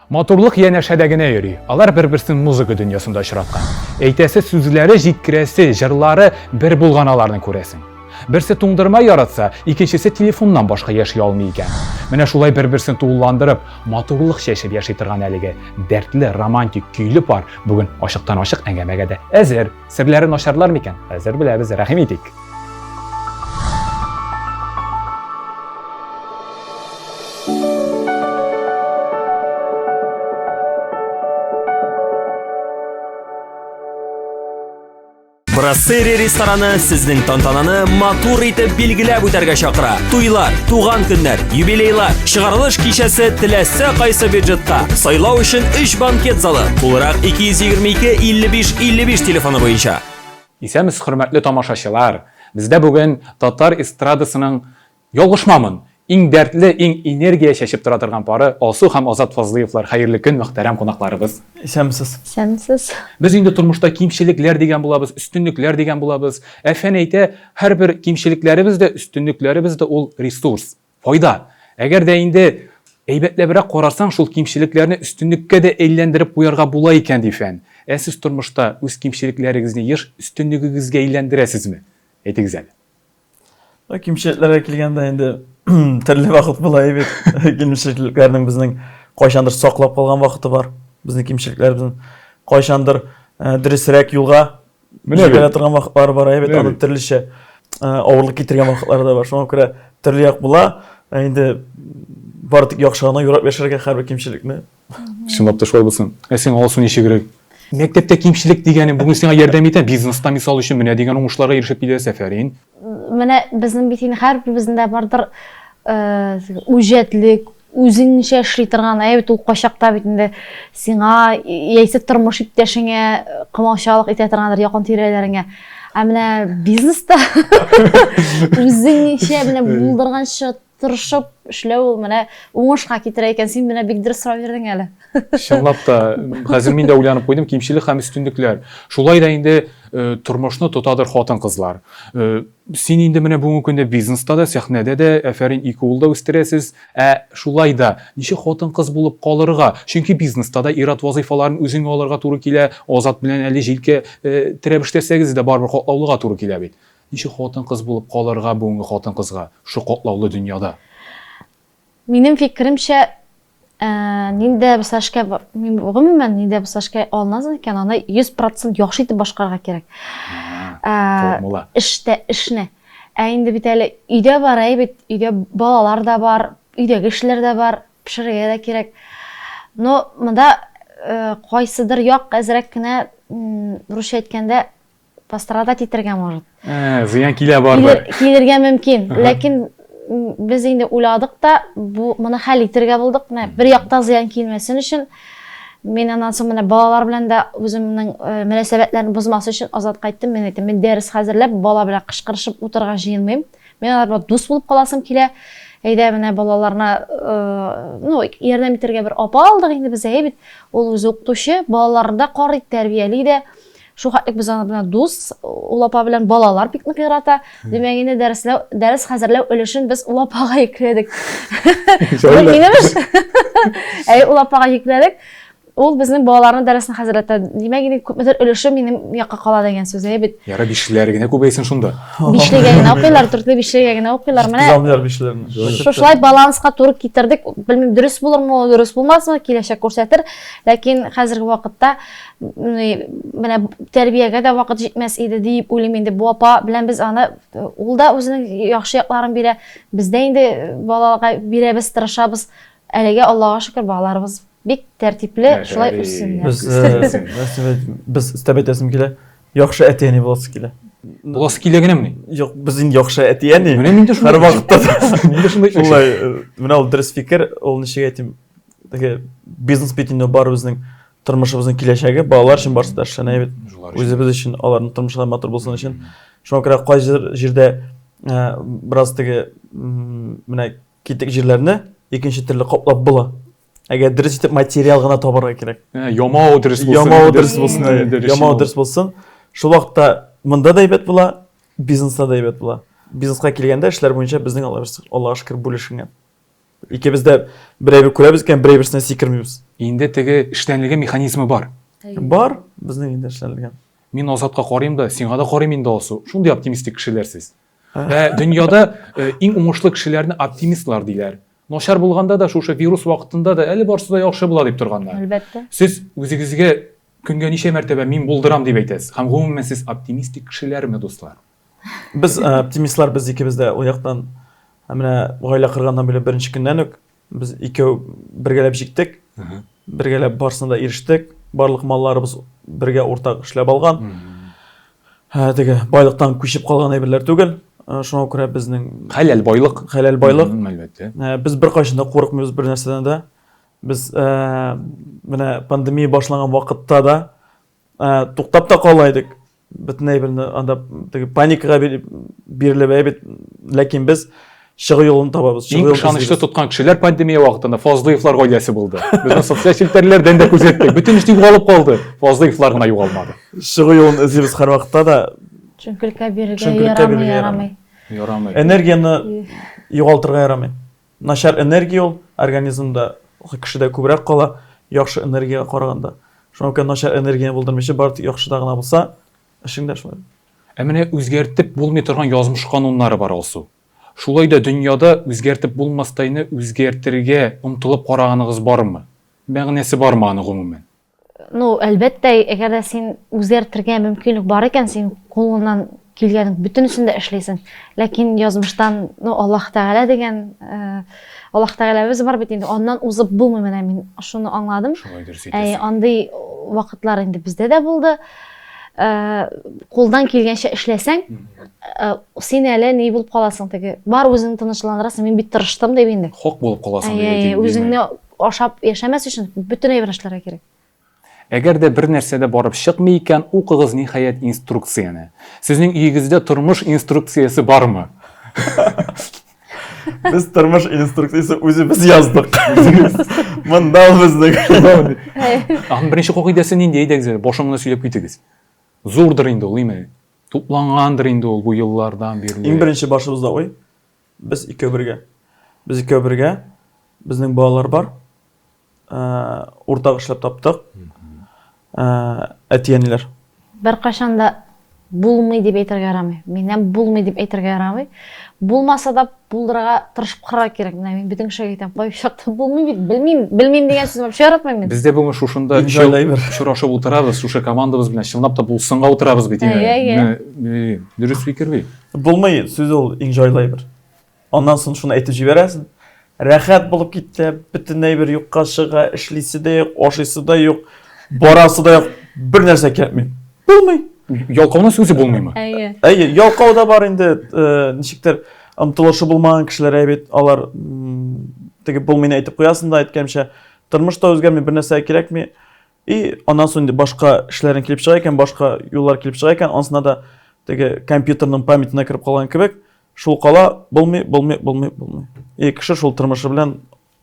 Матурлык янәшәдә генә йөри. Алар бер-берсен музыка дөньясында очраткан. Әйтәсе сүзләре, җиткерәсе җырлары бер булган аларның күрәсең. Берсе туңдырма яратса, икенчесе телефоннан башка яши алмый икән. Менә шулай бер-берсен тулыландырып, матурлык чәчеп яши торган әлеге дәртле, романтик, көйле пар бүген ачыктан-ачык әңгәмәгә дә әзер. Серләрен ачарлар микән? Хәзер беләбез, рәхим итик. Брассери рестораны сезнең тантананы матур итеп билгеләп үтәргә чакыра. Туйлар, туган көннәр, юбилейлар, чыгарылыш кичәсе теләсә кайсы бюджетка. Сайлау өчен 3 банкет залы. Тулырак 222 55 55 телефоны буенча. Исәнмесез, хөрмәтле тамашачылар! Бездә бүген татар эстрадасының, ялгышмамын, иң дәртле, иң энергия чәчеп тора торган пары Алсу һәм Азат Фазлыевлар. Хәерле көн, мөхтәрәм кунакларыбыз! Исәнмесез! Исәнмесез! Без инде тормышта кимчелекләр дигән булабыз, өстенлекләр дигән булабыз. Ә фән әйтә, һәрбер кимчелекләребез дә, өстенлекләребез дә ул ресурс. Файда. Әгәр дә инде әйбәтләбрәк карасаң, шул кимчелекләрне өстенлеккә дә әйләндереп куярга була икән, ди фән. Ә сез тормышта үз кимчелекләрегезне еш өстенлегегезгә әйләндерәсезме? Әйтегез әле. Ну, кимчелекләргә килгәндә инде төрле вакыт була бит. Кимчелекләрнең безнең кайчандыр саклап калган вакыты бар. Безнең кимчелекләребезнең кайчандыр э, дөресрәк юлга Менә бит. торган вакытлары бар, әйбәт, аны төрлечә э, авырлык китергән вакытлары да бар. Шуңа күрә төрле як була. Ә инде бары тик яхшы гына юрап яшәргә һәрбер кимчелекне. Чынлап та шулай булсын. Ә син Алсу ничегрәк? Мәктәптә кимчелек дигәне бүген сиңа ярдәм итә, бизнеста мисал өчен менә дигән уңышларга ирешеп киләсез, афәрин. Менә безнең бит инде һәрберебезнең дә бардыр э, үҗәтлек, үзеңчә эшли торган, әйе бит ул кайчакта бит инде сиңа яисә тормыш иптәшеңә комачаулык итә торгандыр, якын тирәләреңә. Ә менә бизнеста үзеңчә менә булдырганча тырышып эшләү ул менә уңышка китерә икән. Син менә бик дөрес сорау бирдең әле. Чынлап та, хәзер мин дә уйланып куйдым, кимчелек һәм өстенлекләр. Шулай да инде э, тормышны тотадыр хатын-кызлар. Э, Син инде менә бүгенге көндә бизнеста да, сәхнәдә дә, афәрин, ике ул да үстерәсез. Ә шулай да, ничек хатын-кыз булып калырга? Чөнки бизнеста да ир-ат вазыйфаларын үзеңә алырга туры килә, Азат белән әле җилкә терәп эшләсәгез дә, барыбер катлаулыга туры килә бит. Ничек хатын-кыз булып калырга бүгенге хатын-кызга шушы катлаулы дөньяда? Минем фикеремчә, нинди дә булса эшкә, гомумән, нинди дә булса эшкә алынасың икән, аны 100% яхшы итеп башкарырга кирәк. Формула. Эштә, эшне. Ә инде бит әле өйдә бар, әй бит, өйдә балалар да бар, өйдәге эшләр дә бар, пешерергә дә кирәк. Но монда кайсыдыр як әзрәк кенә, русча әйткәндә, пострадать итәргә может. Ә, зыян килә барыбер. Килергә мөмкин. Ләкин без инде уйладык та, бу моны хәл итәргә булдык. Менә бер якта зыян килмәсен өчен мин аннан соң менә балалар белән дә үземнең э, мөнәсәбәтләрне бозмас өчен Азат кайттым. Мин әйттем, мин дәрес хәзерләп, бала белән кычкырышып утырырга җыенмыйм. Мин алар белән дус булып каласым килә. Әйдә, менә балаларына, э, ну, ярдәм итәргә бер апа алдык инде без, әйе бит. Ул үзе укытучы, балаларын да карый, тәрбияли дә. Шул хәтлек без аны белән дус, ул апа белән балалар бик нык ярата. Димәк, инде дәресләү, дәрес хәзерләү өлешен без ул апага йөкләдек. Ул минем эш. Әй, ул апага йөкләдек. Ул безнең балаларның дәресен хәзерләтә. Димәк, инде күпмедер өлеше минем якка кала дигән сүз, әйе бит. Яра бишлеләре генә күбәйсен шунда. Бишлегә генә укыйлар, дүртле бишлегә генә укыйлар. Менә Җиткезә бишлеләрне. Шушылай баланска туры китердек. Белмим, дөрес булырмы, дөрес булмасмы, киләчәк күрсәтер. Ләкин хәзерге вакытта менә тәрбиягә дә вакыт җитмәс иде диеп уйлыйм инде. Бу апа белән без аны, ул да үзенең яхшы якларын бирә, без дә инде балага бирәбез, тырышабыз. Әлегә Аллага шөкер, балаларыбыз бик тәртипле, шулай үссеннәр. Без, э, без өстәп әйтәсем килә, яхшы әти-әни буласы килә. Буласы килә генәмени? Юк, без инде яхшы әти-әни. Менә мин дә шулай. Һәрвакытта да. Мин дә шулай. Шулай, э, менә ул дөрес фикер, ул ничек әйтим, теге бизнес бит инде барыбызның тормышыбызның киләчәге, балалар өчен барысы да эшләнә бит. Үзебез өчен, аларның тормышы да матур булсын өчен. Шуңа күрә кайсы җирдә э, бераз теге менә китек җирләрне икенче төрле каплап була. Әгәр дөрес итеп материал гына табарга кирәк. Э, ямау дөрес булсын. Ямау дөрес булсын. Ямау дөрес булсын. Шул вакытта монда да әйбәт була, бизнеста да әйбәт була. Бизнеска килгәндә эшләр буенча безнең Аллага шөкер бүлешенгән. Икебез дә бер әйбер күрәбез икән, бер әйберсенә сикермибез. Инде теге эшләнелгән механизмы бар. Бар, безнең инде эшләнелгән. Мин Азатка карыйм да, сиңа да карыйм инде, Алсу. Шундый оптимистик кешеләр сез. Ә дөньяда э, иң уңышлы кешеләрне оптимистлар диләр. Начар булганда да, шушы вирус вакытында да әле барысы да яхшы була дип торганнар. Әлбәттә. Сез үзегезгә көнгә ничә мәртәбә мин булдырам дип әйтәсез? Һәм гомумән сез оптимистик кешеләрме, дуслар? Без э, оптимистлар, без икебез дә ул яктан ә менә гаилә корганнан бирле беренче көннән үк без икәү бергәләп җиктек. Бергәләп барысына да ирештек. Барлык малларыбыз бергә уртак эшләп алган. Ә, теге байлыктан күчеп калган әйберләр түгел. Ә, шуңа күрә безнең хәләл байлык. Хәләл байлык. Әлбәттә. Ә, без беркайчан да курыкмыйбыз бер нәрсәдән дә. Без ә, менә пандемия башланган вакытта да Ә, туктап та кала идек. Бөтен әйберне анда теге паникага бирелеп әйбит. Ләкин без чыгу юлын табабыз. Иң ышанычлы тоткан кешеләр пандемия вакытында Фазлыевлар гаиләсе булды. Без аны социаль челтәрләрдән дә күзәттек. Бөтен эш югалып калды. Фазлыевлар гына югалмады. Чыгу юлын эзлибез һәрвакытта да. Төшенкелеккә бирергә ярамый, ярамый. Ярамый. Энергияне югалтырга ярамый. Начар энергия ул организмда кешедә күбрәк кала, яхшы энергиягә караганда. Шуңа күрә начар энергияне булдырмыйча, бары тик яхшыда гына булса, эшең дә шулай. Ә менә үзгәртеп булмый торган язмыш кануннары бар, Алсу. Шулай да дөньяда үзгәртеп булмастайны үзгәртергә омтылып караганыгыз бармы? Мәгънәсе бармы аны гомумән? Ну, әлбәттә, әгәр дә син үзгәртергә мөмкинлек бар икән, син кулыңнан килгәнең бөтенесен дә эшлисең. Ләкин язмыштан, ну, Аллаһ Тәгалә дигән, э, Аллаһ Тәгаләбез бар бит инде, аннан узып булмый менә мин шуны аңладым. Шулай дөрес әйтәсең. Ә, андый вакытлар инде бездә дә булды. Э, кулдан килгәнчә эшләсәң, э, син әле ни булып каласың теге. Бар үзеңне тынычландырасың, мин бит тырыштым дип инде. Хак булып каласың дип әйтим. Үзеңне Ашап яшәмәс өчен бөтен әйбер эшләргә кирәк. Әгәр дә бер нәрсә дә барып чыкмый икән, укыгыз, ниһаять, инструкцияне. Сезнең өегездә тормыш инструкциясе бармы? Без тормыш инструкциясе үзебез яздык. Монда ул безнең. Аның беренче кагыйдәсе нинди? Әйдәгез әле, башын гына сөйләп китегез. Зурдыр инде ул, име? Туплангандыр инде ул бу еллардан бирле. Иң беренче башыбызда уй, Без икәү бергә. Без икәү бергә. Безнең балалар бар. Э, уртак эшләп таптык. Э, әти-әниләр. Беркайчан да булмый дип әйтергә ярамый. Миннән булмый дип әйтергә ярамый. Булмаса да булдырырга тырышып карарга кирәк. Менә мин бөтен кешегә әйтәм, кай чакта булмый бит, белмим, белмим дигән сүзне вообще яратмыйм мин. Без дә бүген шушында очрашып утырабыз, шушы командабыз белән чынлап та булсынга утырабыз бит. Әйе, әйе. Дөрес фикер бит. Булмый сүз ул иң җайлы әйбер. Аннан соң шуны әйтеп җибәрәсең. Рәхәт булып китә, бөтен әйбер юкка чыга, эшлисе дә юк, ашыйсы да юк, барасы да юк, бер нәрсә кирәкми. Булмый. Ялкауның сүзе булмыймы? Әйе. Әйе, ялкау да бар инде, э, ничектер омтылышы булмаган кешеләр бит, алар теге булмыйны әйтеп куясың да, әйткәнчә, тормыш та үзгәрми, бер нәрсә кирәкми. И аннан соң инде башка эшләрең килеп чыга икән, башка юллар килеп чыга икән, анысына да теге компьютерның памятена кереп калган кебек, шул кала, булмый, булмый, булмый, булмый. И кеше шул тормышы белән,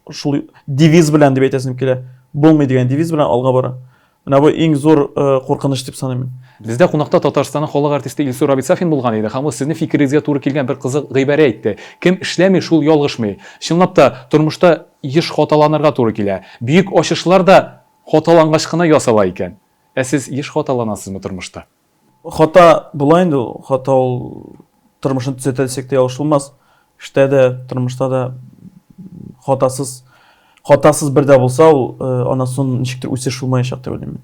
шул девиз белән дип әйтәсем килә, булмый дигән девиз белән алга бара. Менә бу иң зур э, куркыныч дип саныйм мин. Бездә кунакта Татарстанның халык артисты Илсур Абитсафин булган иде һәм ул сезнең фикерегезгә туры килгән бер кызык гыйбарә әйтте. Кем эшләми, шул ялгышмый. Чынлап та, тормышта еш хаталанырга туры килә. Бөек ачышлар да хаталангач кына ясала икән. Ә сез еш хаталанасызмы тормышта? Хата була инде ул. Хата ул тормышны төзәтә дисәк тә ялгыш булмас. Эштә дә, тормышта да хатасыз хатасыз бер дә булса, ул э, аннан соң ничектер үсеш булмаячак дип уйлыйм.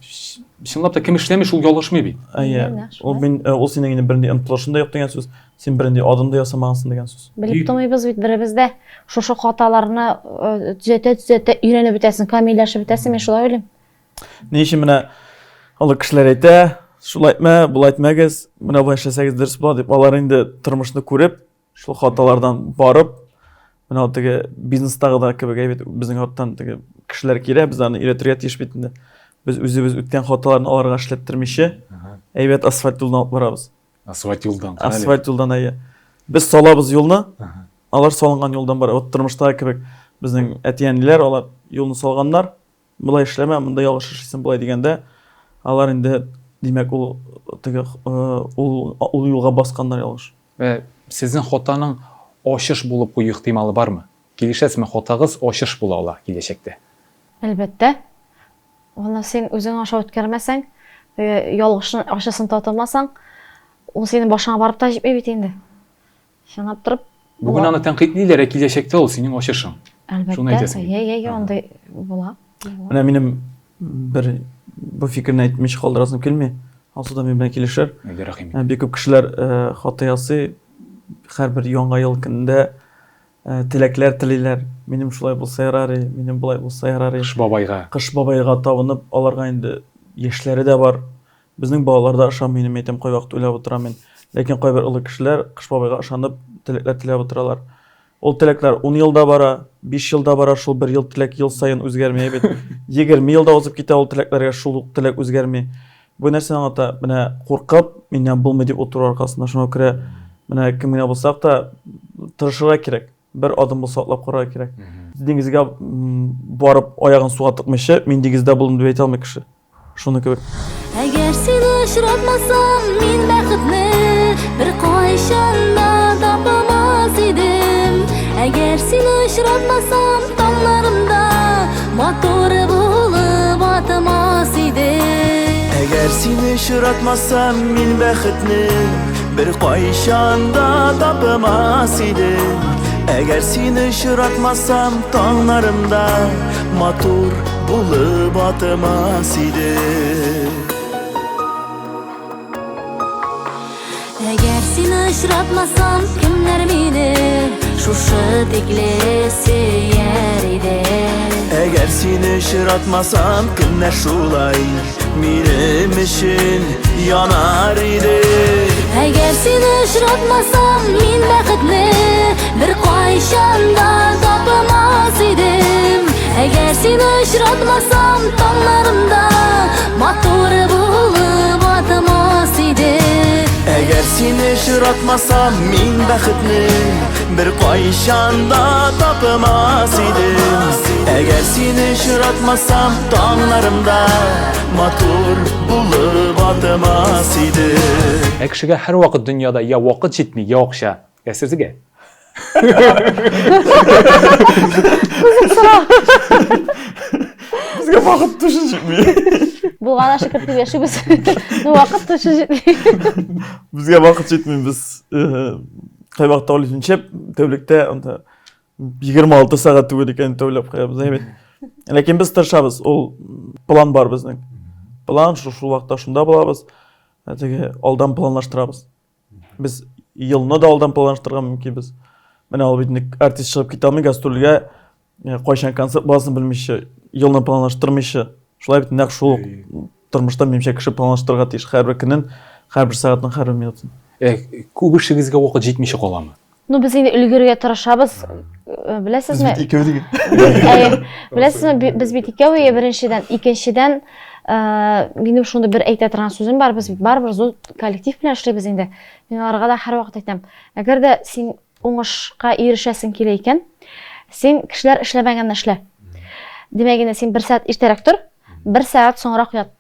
Чынлап та кем эшләми, шул ялгышмый бит. Әйе. Ул мин э, ул синең инде бернинди омтылышың да юк дигән сүз. Син бернинди адым да ясамагансың дигән сүз. Белеп тормыйбыз бит беребез дә. Шушы хаталарны э, төзәтә-төзәтә өйрәнеп бетәсең, камилләшеп бетәсең, мин шулай уйлыйм. Ни өчен менә олы кешеләр әйтә, шулай итмә, болай итмәгез, менә болай эшләсәгез дөрес була дип, алар инде тормышны күреп, шул хаталардан барып, менә ул теге бизнестагы да кебек әйбәт, безнең арттан теге кешеләр килә, без аны өйрәтергә тиеш бит инде. Без үзебез үткән хаталарны аларга эшләттермичә, әйбәт асфальт юлын алып барабыз. Асфальт юлдан. Асфальт юлдан, әйе. Без салабыз юлны, алар салынган юлдан бара. Вот тормыштагы кебек безнең әти-әниләр, алар юлны салганнар, болай эшләмә, монда ялгыш эшлисең, болай дигәндә, алар инде, димәк, ул теге ул ул юлга басканнар ялгыш. Ә сезнең хатаның ачыш булып кую ихтималы бармы? Килешәсезме, хатагыз ачыш була ала киләчәктә? Әлбәттә. Аны син үзең аша үткәрмәсәң, ялгышның ачысын татымасаң, ул синең башыңа барып та җитми бит инде. Чынлап торып. Бүген аны тәнкыйтьлиләр, ә киләчәктә ул синең ачышың. Әлбәттә. Шуны әйтәсең. Әйе, әйе, андый була. Менә минем бер бу фикерне әйтмичә калдырасым килми. Алсу да минем белән килешер. Әйдә, рәхим ит. Бик күп кешеләр хата ясый. Һәрбер яңа ел көнендә теләкләр телиләр. Минем шулай булса ярар, минем болай булса ярар. Кыш бабайга. Кыш бабайга табынып, аларга инде яшьләре дә бар. Безнең балалар да ышанмый, мин әйтәм, кайвакыт уйлап утырам мин. Ләкин кайбер олы кешеләр Кыш бабайга ышанып, теләкләр теләп утыралар. Ул теләкләр 10 елда бара, 5 елда бара, шул бер ел теләк ел саен үзгәрми бит. 20 елда узып китә ул теләкләргә, шул ук теләк үзгәрми. Бу нәрсәне аңлата? Менә куркып, миннән булмый дип утыру аркасында. Шуңа күрә менә кем генә булсак та тырышырга кирәк. Бер адым булса атлап карарга кирәк. Диңгезгә барып аягын суга тыкмыйча, мин диңгездә булдым дип әйтә алмый кеше. Шуны кебек. Әгәр сине очратмасам, мин бәхетне беркайчан да тапамас идем. Әгәр сине очратмасам, таңнарымда матур булып атмас идем. Әгәр сине очратмасам, мин бәхетне беркайчан да тапмас идем. Әгәр сине очратмасам, таңнарымда матур булып атмас иде. Әгәр сине очратмасам, кемнәр мине шушы тикле сөяр иде? Әгәр сине очратмасам, кемнәр шулай минем өчен янар иде? Әгәр сине очратмасам, мин бәхетне беркайчан да тапмас идем. Әгәр сине очратмасам, таңнарымда матур булып атмас идем. Әгәр сине очратмасам, мин бәхетне беркайчан да тапмас идем. Әгәр сине очратмасам, таңнарымда матур булып атмас идем. Ә кешегә һәрвакыт дөньяда я вакыт җитми, я акча. Ә сезгә? Безгә вакыт түшен җитми. Булгана шөкер дип яшибез. Ну, вакыт түшен җитми. Безгә вакыт җитми, без кайвакытта уйлыйбыз, ничә тәүлектә анда 26 сәгать түгел икән тәүләп куябыз, әйбәт. Ләкин без тырышабыз, ул план бар безнең. План шул шул вакытта шунда булабыз. Теге алдан планлаштырабыз. Без елны да алдан планлаштырырга мөмкинбез. Менә ул бит инде артист чыгып китә алмый гастрольгә, кайчан концерт буласын белмичә, елны планлаштырмыйча. Шулай бит нәкъ шул тормышта минемчә кеше планлаштырырга тиеш һәрбер көнен, һәрбер сәгатен, һәрбер минутын. Күп эшегезгә вакыт җитмичә каламы? Ну, без инде өлгерергә тырышабыз, беләсезме? Без бит икәү диген. Әйе, беләсезме, без бит икәү, әйе, беренчедән. Икенчедән, минем шундый бер әйтә торган сүзем бар, без бит барыбер зур коллектив белән эшлибез инде. Мин аларга да һәрвакыт әйтәм, әгәр дә син уңышка ирешәсең килә икән, син кешеләр эшләмәгәнне эшлә. Димәк инде син бер сәгать иртәрәк тор, бер сәгать соңрак ят.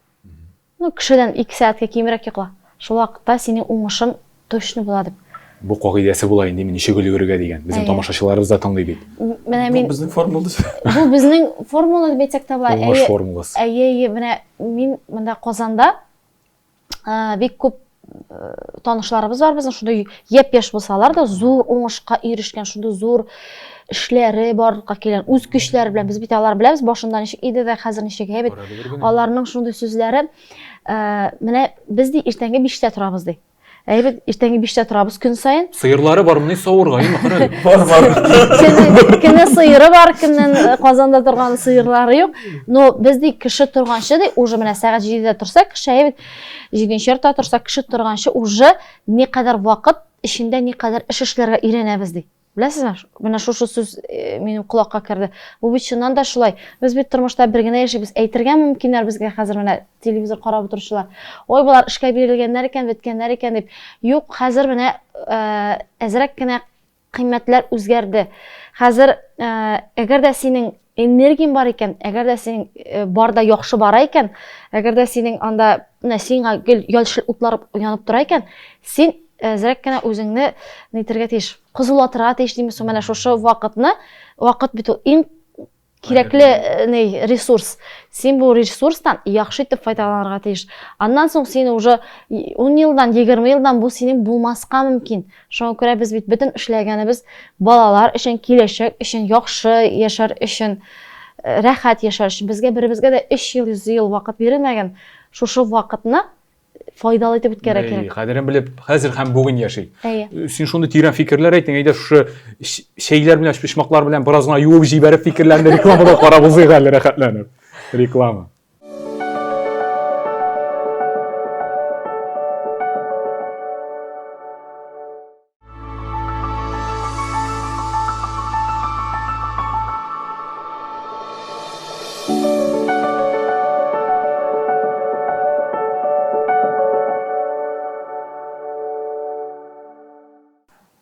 Ну, кешедән 2 сәгатькә кимрәк йокла. Шул вакытта синең уңышың точно була дип. Бу кагыйдәсе була инде, ничек өлгерергә дигән. Безнең тамашачыларыбыз да тыңлый бит. Менә мин Бу безнең формула. Бу безнең формула дип әйтсәк тә була. Уңыш формуласы. Әйе, әйе, менә мин монда Казанда бик күп танышларыбыз бар безнең, шундый япь-яшь булсалар да, зур уңышка ирешкән, шундый зур эшләре барлыкка килгән, үз көчләре белән. Без бит алар беләбез, башында ничек иде дә, хәзер ничек, әйе бит. Аларның шундый сүзләре, менә без ди иртәнге 5тә торабыз ди. Әйе бит, иртәнге 5тә торабыз көн саен. Сыерлары бар, моны савырга, әйеме, кара әле. Бар, бар. Кемнең сыеры бар, кемнең Казанда торган сыерлары юк. Но без ди кеше торганчы ди, уже менә сәгать 7дә торса кеше, әйе бит, 7нче яртыда торса кеше торганчы уже никадәр вакыт эчендә никадәр эш эшләргә өйрәнәбез ди. Беләсезме, менә шушы сүз минем колакка керде. Бу бит чыннан да шулай. Без бит тормышта бер генә яшибез. Әйтергә мөмкиннәр безгә хәзер менә телевизор карап утыручылар. Ой, болар эшкә бирелгәннәр икән, беткәннәр икән дип. Юк, хәзер менә әзрәк кенә кыйммәтләр үзгәрде. Хәзер, әгәр дә синең энергияң бар икән, әгәр дә синең бар да яхшы бара икән, әгәр дә синең анда менә сиңа гел яшел утлар янып тора икән, син әзрәк кенә үзеңне нитергә тиеш, кызулатырга тиеш димме соң, менә шушы вакытны, вакыт бит ул иң кирәкле э, ни, ресурс. Син бу ресурстан яхшы итеп файдаланырга тиеш. Аннан соң син уже 10 елдан, 20 елдан бу синең булмаска мөмкин. Шуңа күрә без бит бөтен эшләгәнебез балалар өчен, киләчәк өчен, яхшы яшәр өчен, э, рәхәт яшәр өчен. Безгә беребезгә дә 3 ел, 100 ел вакыт бирелмәгән. Шушы вакытны файдалы итеп үткәрә кирәк. Кадерен белеп, хәзер һәм бүген яши. Әйе. Э, син шундый тирән фикерләр әйттең, әйдә шушы чәйләр белән, почмаклар белән бераз гына юып җибәреп фикерләрне рекламада карап узыйк әле рәхәтләнеп. Реклама.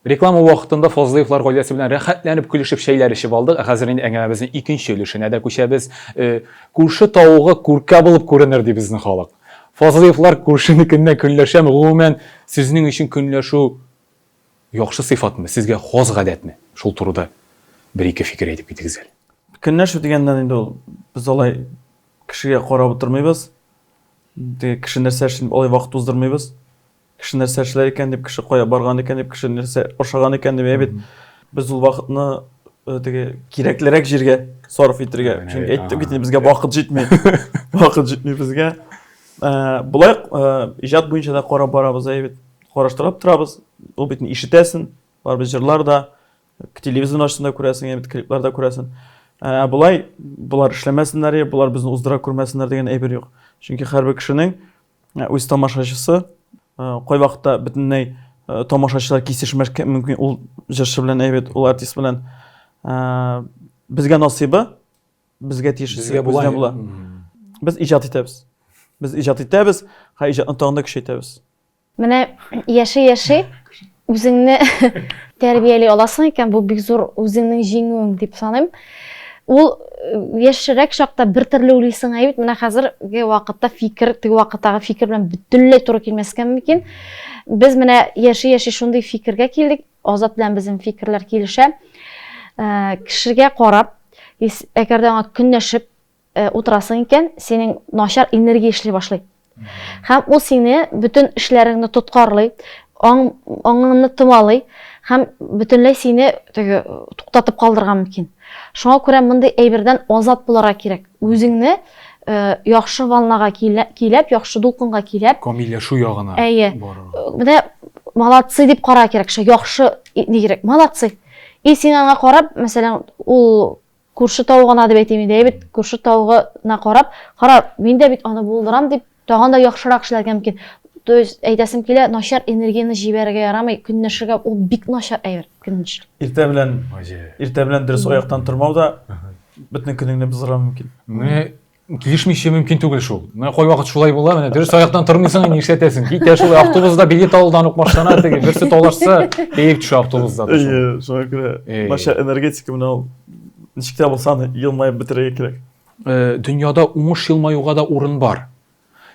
Реклама вакытында Фазлыевлар гаиләсе белән рәхәтләнеп көлешеп чәйләр эчеп алдык. Ә хәзер инде әңгәмәбезнең икенче өлешенә дә күчәбез. Э, күрше тавыгы күркә булып күренер ди безнең халык. Фазлыевлар күршенекеннән көнләшәме? Гомумән, сезнең өчен көнләшү Яхшы сыйфатмы, сезгә хас гадәтме? Шул турыда бер-ике фикер әйтеп китегез әле. Көнләшү дигәннән инде ул без алай кешегә карап утырмыйбыз. Теге кеше нәрсә эшли дип алай вакыт уздырмыйбыз. Кеше нәрсә эшләр икән дип, кеше кая барган икән дип, кеше нәрсә ашаган икән дип, бит. Без ул вакытны э, теге кирәклерәк җиргә сарыф итергә. Чөнки әйттем бит инде безгә вакыт җитми. Вакыт җитми безгә. Э, болай э, иҗат буенча да карап барабыз, әйе бит. Караштырып торабыз. Ул бит ишетәсен, барыбер җырлар да, телевизор ачсаң да күрәсең, бит клиплар да күрәсең. Ә болай болар эшләмәсеннәр, болар безне уздыра күрмәсеннәр дигән әйбер юк. Чөнки һәрбер кешенең үз тамашачысы, кайвакытта бөтенләй тамашачылар кисешмәскә мөмкин ул җырчы белән әйбәт, ул артист белән. Безгә насыйбы, безгә тиешлесе безгә була. була. Без иҗат итәбез. Без иҗат итәбез, һәм иҗатны тагын да көчәйтәбез. Менә яши-яши үзеңне тәрбияли аласың икән, бу бик зур үзеңнең җиңүең дип саныйм. Ул э, яшьрәк чакта бер төрле уйлыйсың ә бит, менә хәзерге вакытта фикер, теге вакыттагы фикер белән бөтенләй туры килмәскә мөмкин. Без менә яши-яши шундый фикергә килдек, Азат белән безнең фикерләр килешә. Э, кешегә карап, әгәр дә аңа көнләшеп Э, утырасың икән, синең начар энергия эшли башлый. Һәм ул сине бөтен эшләреңне тоткарлый, аң, аңыңны томалый һәм бөтенләй сине теге туктатып калдырырга мөмкин. Шуңа күрә мондый әйбердән азат булырга кирәк. Үзеңне э, яхшы волнага киләп, яхшы дулкынга киләп, камилләшү ягына. Әйе. Менә молодцы дип карарга кирәк, яхшы ни кирәк? Молодцы. И син аңа карап, мәсәлән, ул Күрше тавыгына дип әйтим инде, әйбәт, күрше тавыгына карап, кара, мин дә бит аны булдырам дип, тагын да яхшырак эшләргә мөмкин. То есть, әйтәсем килә, начар энергияне җибәрергә ярамый, көнләшергә ул бик начар әйбер, көнләшү. Иртә белән, иртә белән дөрес аяктан тормау да бөтен көнеңне бозарга мөмкин. Менә Килешмичә мөмкин түгел шул. Менә кайвакыт шулай була, менә дөрес аяктан тормыйсың, нишләтәсең? Китә шул автобуста билет алудан ук башлана, теге берсе талашса, тиеп төшә автобуста да шул. Әйе, шуңа күрә начар энергетика менә ул ничек тә булса аны елмаеп бетерергә кирәк. Э, дөньяда уңыш елмаюга да урын бар.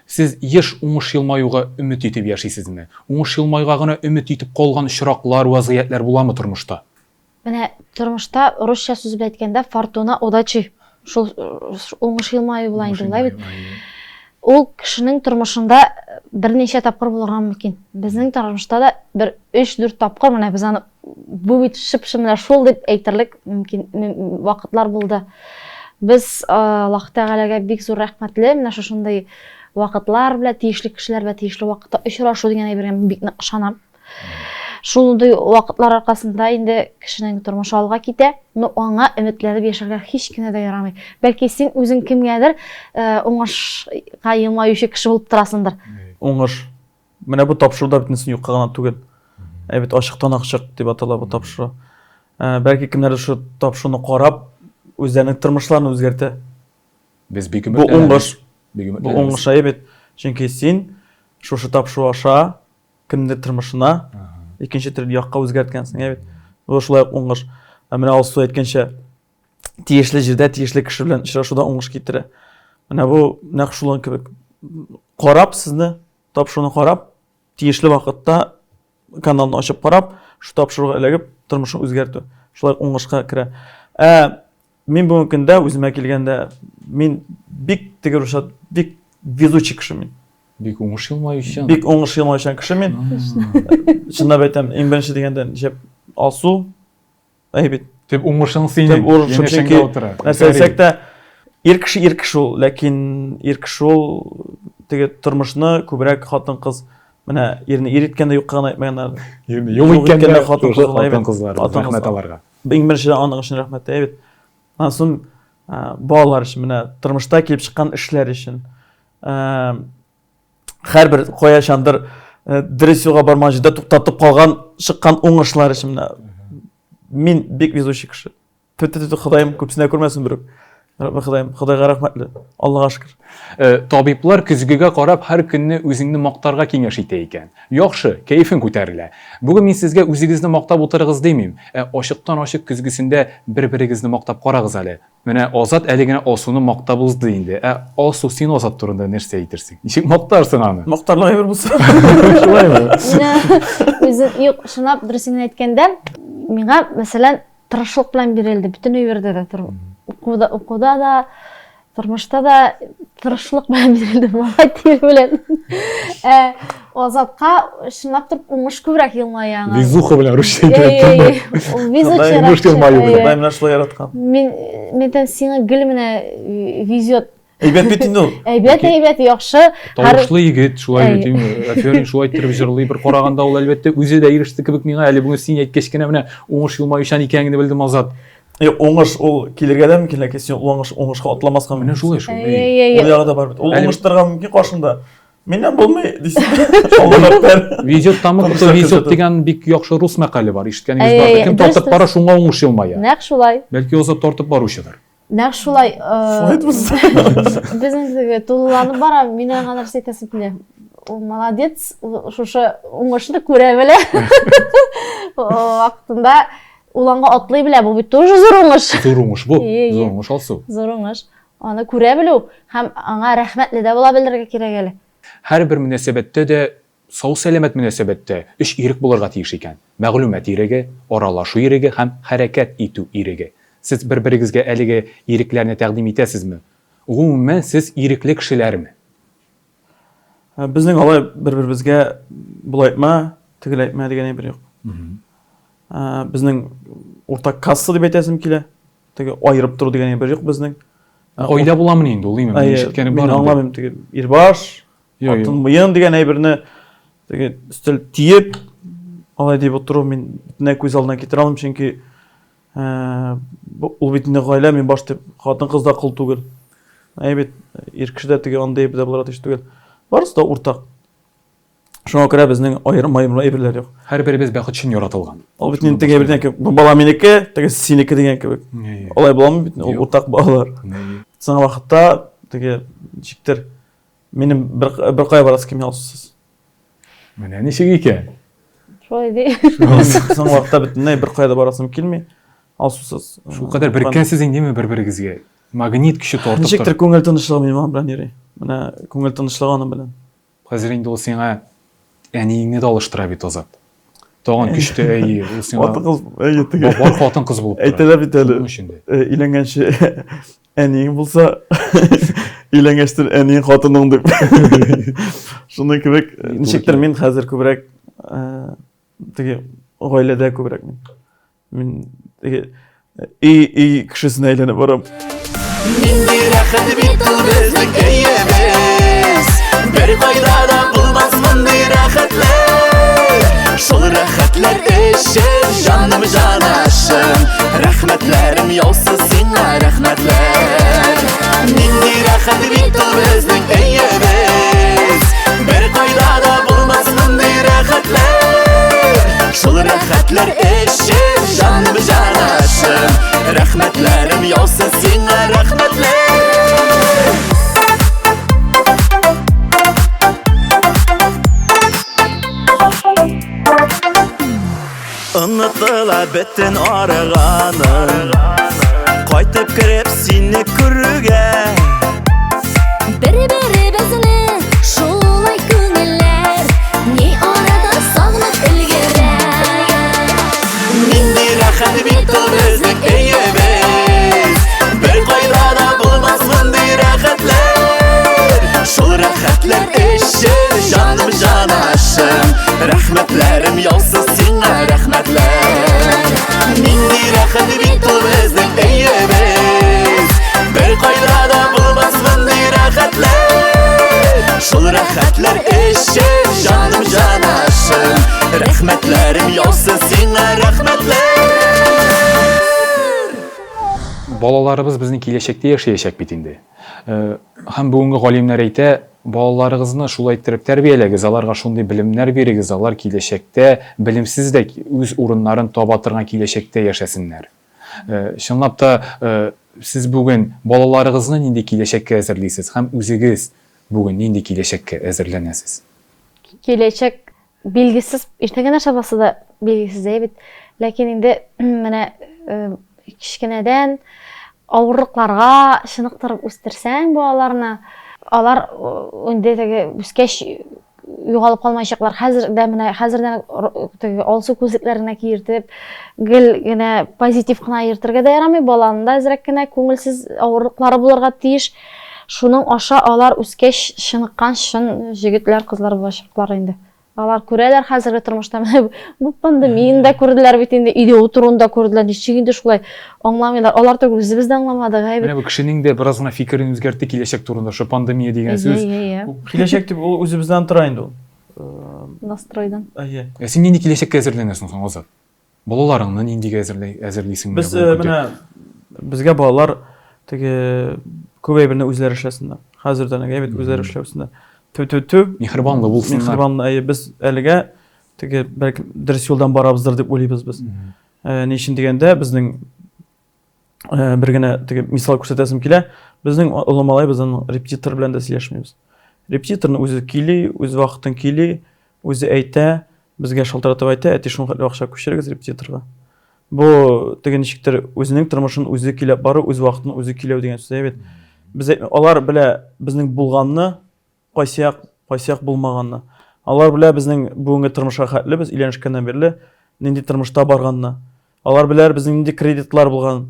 Сез еш уңыш елмаюга өмет итеп яшисезме? Уңыш елмаюга гына өмет итеп калган очраклар, вазгыятьләр буламы тормышта? Менә тормышта русча сүз белән әйткәндә фортуна удачи шул уңыш елмаю була инде улай бит. Ул кешенең тормышында берничә тапкыр булырга мөмкин. Безнең тормышта да бер 3-4 тапкыр менә без аны бу бит шып-шым менә шул дип әйтерлек мөмкин вакытлар булды. Без Аллаһ Тәгаләгә бик зур рәхмәтле менә шушындый вакытлар белән тиешле кешеләр белән тиешле вакытта очрашу дигән әйбергә мин бик нык ышанам. Шундый вакытлар аркасында инде кешенең тормышы алга китә, но аңа өметләнеп яшәргә һич кенә дә ярамый. Бәлки син үзең кемгәдер э, уңышка елмаючы кеше булып торасыңдыр. Уңыш. Менә бу тапшыру да бөтенесен юкка гына түгел. Ә бит ачыктан ачык дип атала бу тапшыру. Э, бәлки кемнәрдер шул тапшыруны карап, үзләренең тормышларын үзгәртә. Без бик Бу уңыш. Бу уңыш әйбәт. Чөнки син шушы тапшыру аша кемнеңдер тормышына икенче төрле якка үзгәрткәнсең, ә бит. Бу шулай ук уңыш. Ә менә Алсу әйткәнчә, тиешле җирдә тиешле кеше белән очрашу да уңыш китерә. Менә бу нәкъ шулар кебек. Карап сезне, тапшыруны карап, тиешле вакытта каналны ачып карап, шу тапшыруга эләгеп, тормышын үзгәртү. Шулай уңышка керә. Ә мин бүгенге көндә үземә килгәндә, мин бик теге русча бик везучий кеше мин. Бик уңыш елмаючан. Бик уңыш елмаючан кеше мин. Чынлап әйтәм, иң беренче дигәндә, нишләп Алсу, әй бит. Төп уңышың синең. Төп уңышым чөнки нәрсә әйтсәк тә, ир кеше ир кеше ул, ләкин ир кеше ул теге тормышны күбрәк хатын-кыз менә ирне ир иткәндә юкка гына әйтмәгәннәр. Ирне юк иткәндә хатын-кызлар. Рәхмәт аларга. Иң беренчедән аның өчен рәхмәт, әй бит. Аннан соң балалар өчен, менә тормышта килеп чыккан эшләр өчен. Һәрбер каячандыр дөрес юлга бармаган җирдә туктатып калган чыккан уңышлар өчен менә мин бик везучий кеше. Тү-тү-тү, Ходаем күпсенә күрмәсен берүк. Ходаем, Ходайга рәхмәтле. Аллага шөкер. Табиблар көзгегә карап һәр көнне үзеңне мактарга киңәш итә икән. Яхшы, кәефең күтәрелә. Бүген мин сезгә үзегезне мактап утырыгыз димим, ә ачыктан-ачык көзгесендә бер-берегезне мактап карагыз әле. Менә Азат әле генә Алсуны мактап узды инде. Ә Алсу, син Азат турында нәрсә әйтерсең? Ничек мактарсың аны? Мактарлык әйбер булса. Шулаймы? Менә үзе юк, чынлап дөресен генә әйткәндә, миңа, мәсәлән, тырышлык белән бирелде, бөтен әйбердә дә укуда, укуда да, тормышта да тырышлык белән бирелде, малай тир белән. Ә Азатка чынлап торып уңыш күбрәк елмая аңа. Везуха белән русча әйтә. Ул везучий. Уңыш елмаю белән. Ходай менә шулай яраткан. Мин мен сиңа гел менә везет. Әйбәт бит инде ул. Әйбәт, әйбәт, яхшы. Тавышлы егет, шулай бит инде. Афәрин, шулай иттереп җырлый. Бер караганда ул әлбәттә үзе дә иреште кебек миңа. Әле бүген син әйткәч кенә менә уңыш елмаючан икәнеңне белдем, Азат. Юк, уңыш ул килергә дә мөмкин, ләкин син уңыш уңышка атламаска мөмкин. Менә шулай шул. Ул ягы да бар бит. Ул уңыштырга мөмкин каршында. Миннән булмый дисең. Аллаһ әкбәр. Везет тому, кто везет дигән бик яхшы рус мәкале бар. Ишеткәнегез бардыр. Кем тартып бара, шуңа уңыш елмая. Нәкъ шулай. Бәлки Азат тартып баручыдыр. Нәкъ шулай. Шулай булса. Безнең теге тулыланып бара, мин аңа нәрсә әйтәсем килә. Ул молодец, шушы уңышны күрә белә. Вакытында ул аңа атлый белә, бу бит тоже зур уңыш. Зур уңыш бу. Зур уңыш, Алсу. Зур уңыш. Аны күрә белү һәм аңа рәхмәтле дә була белергә кирәк әле. Һәрбер мөнәсәбәттә дә, сау-сәламәт мөнәсәбәттә өч ирек булырга тиеш икән. Мәгълүмат иреге, аралашу иреге һәм хәрәкәт итү иреге. Сез бер-берегезгә әлеге ирекләрне тәкъдим итәсезме? Гомумән, сез ирекле кешеләрме? Безнең алай бер-беребезгә болай әйтмә, тегеләй әйтмә дигән әйбер юк. Безнең уртак касса дип әйтәсем килә. Теге аерып тору дигән әйбер юк безнең. Гаилә буламыни инде ул, димме? Мин ишеткәнем бар. Мин аңламыйм теге ирбаш, хатын муен дигән әйберне теге өстәл тиеп алай дип утыру мин бөтенләй күз алдына китерә алмыйм, чөнки ул бит инде гаилә, мин баш дип хатын-кыз да кол түгел. Әй бит ир кеше дә теге андый әйбер дә булырга тиеш түгел. Барысы да уртак. Шуңа күрә безнең аерым-аерым әйберләр юк. Һәрберебез бәхет өчен яратылган. Ул бит инде теге әйбердән кебек, бу бала минеке, теге синеке дигән кебек. Алай буламы бит, ул уртак балалар. Соңгы вакытта теге ничектер минем бер бер кая барасы килми алсыз. Менә ничек икән. Шулай ди. Соңгы вакытта бөтенләй бер кая да барасым килми. Алсусыз. Шул кадәр береккәнсез индеме бер-берегезгә? Магнит көче тартып тора. Ничектер күңел тынычлыгы минем аның белән йөри. Менә күңел тынычлыгы аның белән. Хәзер инде ул сиңа әниеңне дә алыштыра бит, Азат. Тагын көчте, әйе, ул сиңа Хатын-кыз, әйе, теге. Бар хатын-кыз булып тора. Әйтәләр бит әле. Шуның өчен дә. Өйләнгәнче әниең булса, өйләнгәчтен әниең хатының дип. Шуның кебек, ничектер мин хәзер күбрәк теге гаиләдә күбрәк мин. Мин теге өй өй кешесенә әйләнеп барам. Нинди рәхәт бит ул безнең өебез. Бер кайда да булмас мондый рәхәтләр. Шул рәхәтләр өчен җаным җанашым. Рәхмәтләрем яусын сиңа рәхмәтләр. Нинди рәхәт бит ул безнең өебез. Бер кайда да булмас мондый рәхәтләр. Шул рәхәтләр өчен җаным җанашым. Рәхмәтләрем яусын сиңа рәхмәтләр. Онытыла бөтен арыганым Кайтып кереп сине күрүгә Бер-беребезне шулай күңелләр Ни арада сагынып өлгерә. Балаларыбыз безнең киләчәктә яшәячәк бит инде. Һәм бүгенге галимнәр әйтә, балаларыгызны шулай иттереп тәрбияләгез, аларга шундый белемнәр бирегез, алар киләчәктә белемсез дә үз урыннарын таба торган киләчәктә яшәсеннәр. Чынлап та, сез бүген балаларыгызны нинди киләчәккә әзерлисез һәм үзегез бүген нинди киләчәккә әзерләнәсез? Киләчәк билгесез, иртәгә нәрсә буласы да билгесез әй бит. Ләкин инде менә кечкенәдән авырлыкларга чыныктырып үстерсәң балаларны, алар инде теге үскәч югалып калмаячаклар. Хәзер дә менә хәзердән теге алсу күзлекләр генә киертеп, гел генә позитив кына йөртергә дә ярамый. Баланың да әзрәк кенә күңелсез авырлыклары булырга тиеш. Шуның аша алар үскәч чыныккан чын җегетләр, кызлар булачаклар инде. Алар күрәләр хәзерге тормышта менә бу пандемияне дә күрделәр бит инде, өйдә утыруны да күрделәр. Ничек инде шулай аңламыйлар. Алар түгел, үзебез дә аңламадык, әй бит. Менә бу кешенең дә бераз гына фикерен үзгәртте киләчәк турында, шул пандемия дигән сүз. Әйе, әйе. Киләчәк дип ул үзебездән тора инде ул. Настройдан. Әйе. Ә син нинди киләчәккә әзерләнәсең соң, Азат? Балаларыңны ниндигә әзерли, әзерлисең? Без э, менә безгә балалар теге күп әйберне үзләре эшләсеннәр. Хәзердән әйбәт бит үзләре эшләүсеннәр. Тү тү тү. Миһербанлы булсыннар. Миһербанлы, әйе, без әлегә теге бәлки дөрес юлдан барабыздыр дип уйлыйбыз без. Э, ни өчен дигәндә, безнең э, бер генә теге мисал күрсәтәсем килә. Безнең олы малай безнең репетитор белән дә сөйләшмибез. Репетиторны үзе көйли, үз вакытын көйли, үзе әйтә, Безгә шалтыратып әйтә, әти шуның хәтле акча күчерегез репетиторга. Бу теге ничектер үзенең тормышын үзе көйләп бару, үз вакытын үзе көйләү дигән сүз бит. Без алар белә безнең булганны, кайсы як, кайсы як булмаганны. Алар белә безнең бүгенге тормышка хәтле без өйләнешкәннән бирле нинди тормышта барганны. Алар белә безнең нинди кредитлар булганын.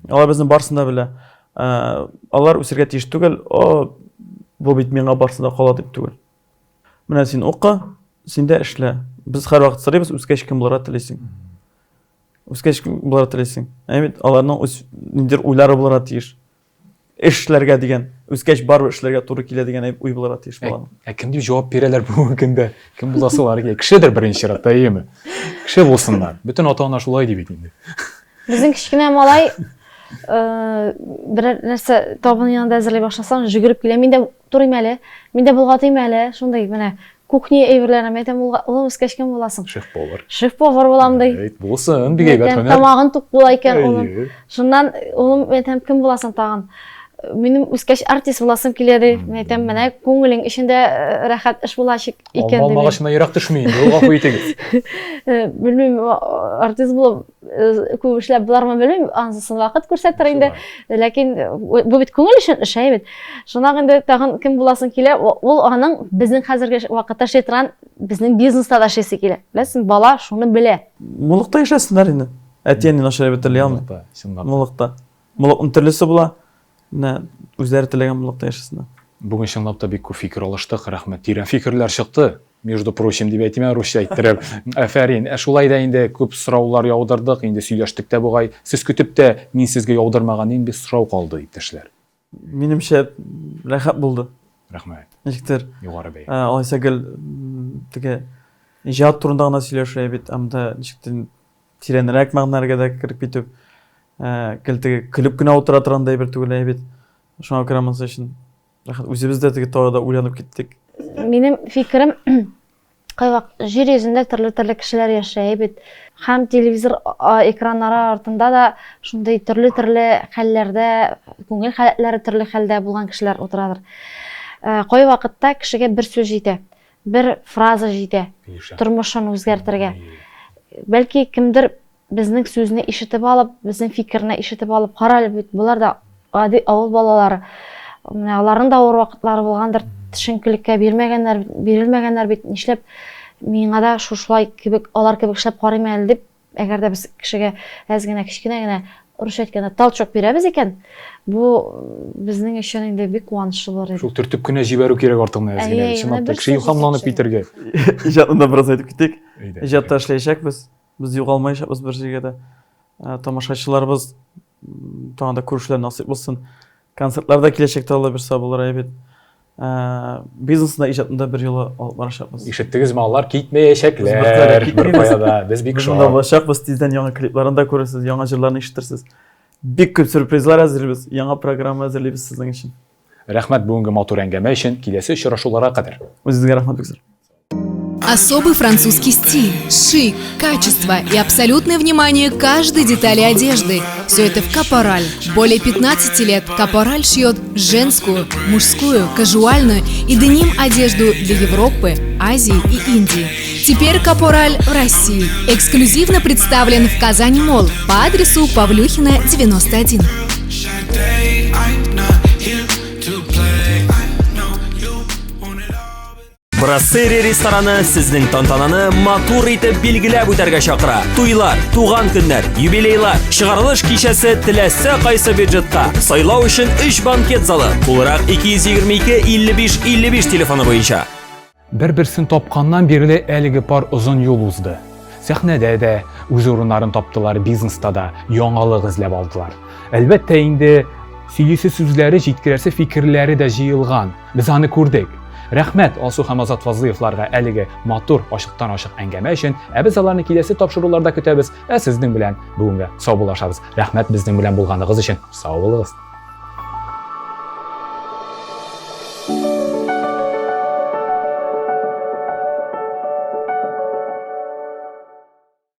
Алар безнең барысын да белә. Ә, алар үсергә тиеш түгел, о, бу бит миңа барысы да кала дип түгел. Менә син укы, син дә эшлә. Без һәрвакыт сорыйбыз, үскәч кем булырга телисең? Үскәч кем булырга телисең? Ә бит аларның үз ниндидер уйлары булырга тиеш. Эшләргә дигән, үскәч барыбер эшләргә туры килә дигән уй булырга тиеш баланың. Ә кем дип җавап бирәләр бүгенге көндә? Кем буласылар килә? Кешедер беренче чиратта, әйеме? Кеше булсыннар. Бөтен ата-ана шулай ди бит инде. Безнең кечкенә малай берәр нәрсә табын янында әзерли башласаң, жүгереп килә. Мин дә Торыйм әле, мин дә болгатыйм әле, шундый менә кухня әйберләрен әйтәм, улым үскәч кем буласың? Шеф-повар. Шеф-повар булам ди. Әйт, булсын, бик әйбәт һөнәр. Тамагын тук була икән улым. Шуннан улым әйтәм, кем буласың тагын? Минем үскәч артист буласым килә ди. Мин әйтәм, менә күңелең эчендә э, рәхәт эш булачак икән ди. Алма агачына ерак төшми инде, ул гафу итегез. Э, белмим, артист булып э, күп эшләп булармы белмим, анысын вакыт күрсәтер инде. Ләкин бу бит күңел өчен эш, әйе бит. Шуннан инде тагын кем буласың килә, ул аның безнең хәзерге вакытта эшли торган безнең бизнеста да эшлисе килә. Беләсең, бала шуны белә. Муллыкта яшәсеннәр инде. Әти-әни начар әйбер тели алмый. Муллыкта. Муллыкның төрлесе була. Менә үзләре теләгән муллыкта яшәсеннәр. Бүген чынлап та бик күп фикер алыштык, рәхмәт. Тирән фикерләр чыкты. Между прочим, дип әйтим, русча әйттереп. Афәрин. Ә шулай да инде күп сораулар яудырдык, инде сөйләштек тә бугай. Сез көтеп тә, мин сезгә яудырмаган нинди сорау калды, иптәшләр? Минемчә, рәхәт булды. Рәхмәт. Ничектер. Югары бәя. Алайса гел теге иҗат турында гына сөйләшә бит, анда ничектер тирәнрәк мәгънәләргә дә кереп китеп, гел теге көлеп кенә утыра торган да әйбер түгел бит. Шуңа күрә монысы өчен рәхәт. Үзебез дә теге тагы да уйланып киттек. Минем фикерем Кайвакыт җир йөзендә төрле-төрле кешеләр яшәй бит. Һәм телевизор экраннары артында да шундый төрле-төрле хәлләрдә, күңел халәтләре төрле хәлдә булган кешеләр утырадыр. Э, кайвакытта кешегә бер сүз җитә, бер фраза җитә тормышын үзгәртергә. Бәлки кемдер Безнең сүзне ишетеп алып, безнең фикерне ишетеп алып, кара әле бит, болар да гади авыл балалары. Менә аларның да авыр вакытлары булгандыр, төшенкелеккә бирмәгәннәр, бирелмәгәннәр бит, нишләп миңа да шушылай кебек, алар кебек эшләп карыйм әле дип, әгәр дә без кешегә әз генә, кечкенә генә, русча әйткәндә, толчок бирәбез икән, бу безнең өчен инде бик куанычлы булыр иде. Шул төртеп кенә җибәрү кирәк артыгына әз генә. Чынлап та кеше илһамланып китәргә. Иҗатны да бераз әйтеп китик. Иҗатта эшләячәкбез. Без югалмаячакбыз бер җиргә дә. Э, тамашачыларыбыз тагын да күрешүләр насыйп булсын. Концертлар да киләчәктә Алла бирсә булыр әйбәт. Э, бизнесында иҗатында бер юлы алып барачакбыз. Ишеттегезме, алар китмәячәкләр. Бер кая да. Без бик шат. Монда булачакбыз, тиздән яңа клипларын да күрерсез, яңа җырларны ишетерсез. Бик күп сюрпризлар әзерлибез, яңа программа әзерлибез сезнең өчен. Рәхмәт бүгенге матур әңгәмә өчен. Киләсе очрашуларга кадәр. Үзегезгә рәхмәт бик зур. Особый французский стиль, шик, качество и абсолютное внимание каждой детали одежды. Все это в Капораль. Более 15 лет Капораль шьет женскую, мужскую, кажуальную и деним одежду для Европы, Азии и Индии. Теперь Капораль в России. Эксклюзивно представлен в Казань Мол по адресу Павлюхина, 91. Брасери рестораны сезнең тантананы матур итеп билгеләп үтәргә чакыра. Туйлар, туган көннәр, юбилейлар, чыгарылыш кичәсе теләсә кайсы бюджетка. Сайлау өчен 3 банкет залы. Тулырак 222 55 55 телефоны буенча. Бер-берсен тапканнан бирле әлеге пар озын юл узды. Сәхнәдә дә үз урыннарын таптылар, бизнеста да яңалык эзләп алдылар. Әлбәттә инде, сөйлисе сүзләре, җиткерәсе фикерләре дә җыелган. Без аны күрдек. Рәхмәт Алсу һәм Азат Фазлыевларга әлеге матур, ачыктан-ачык әңгәмә өчен. Ә без аларны киләсе тапшыруларда көтәбез. Ә сезнең белән бүгенгә саубуллашабыз. Рәхмәт безнең белән булганыгыз өчен. Сау булыгыз.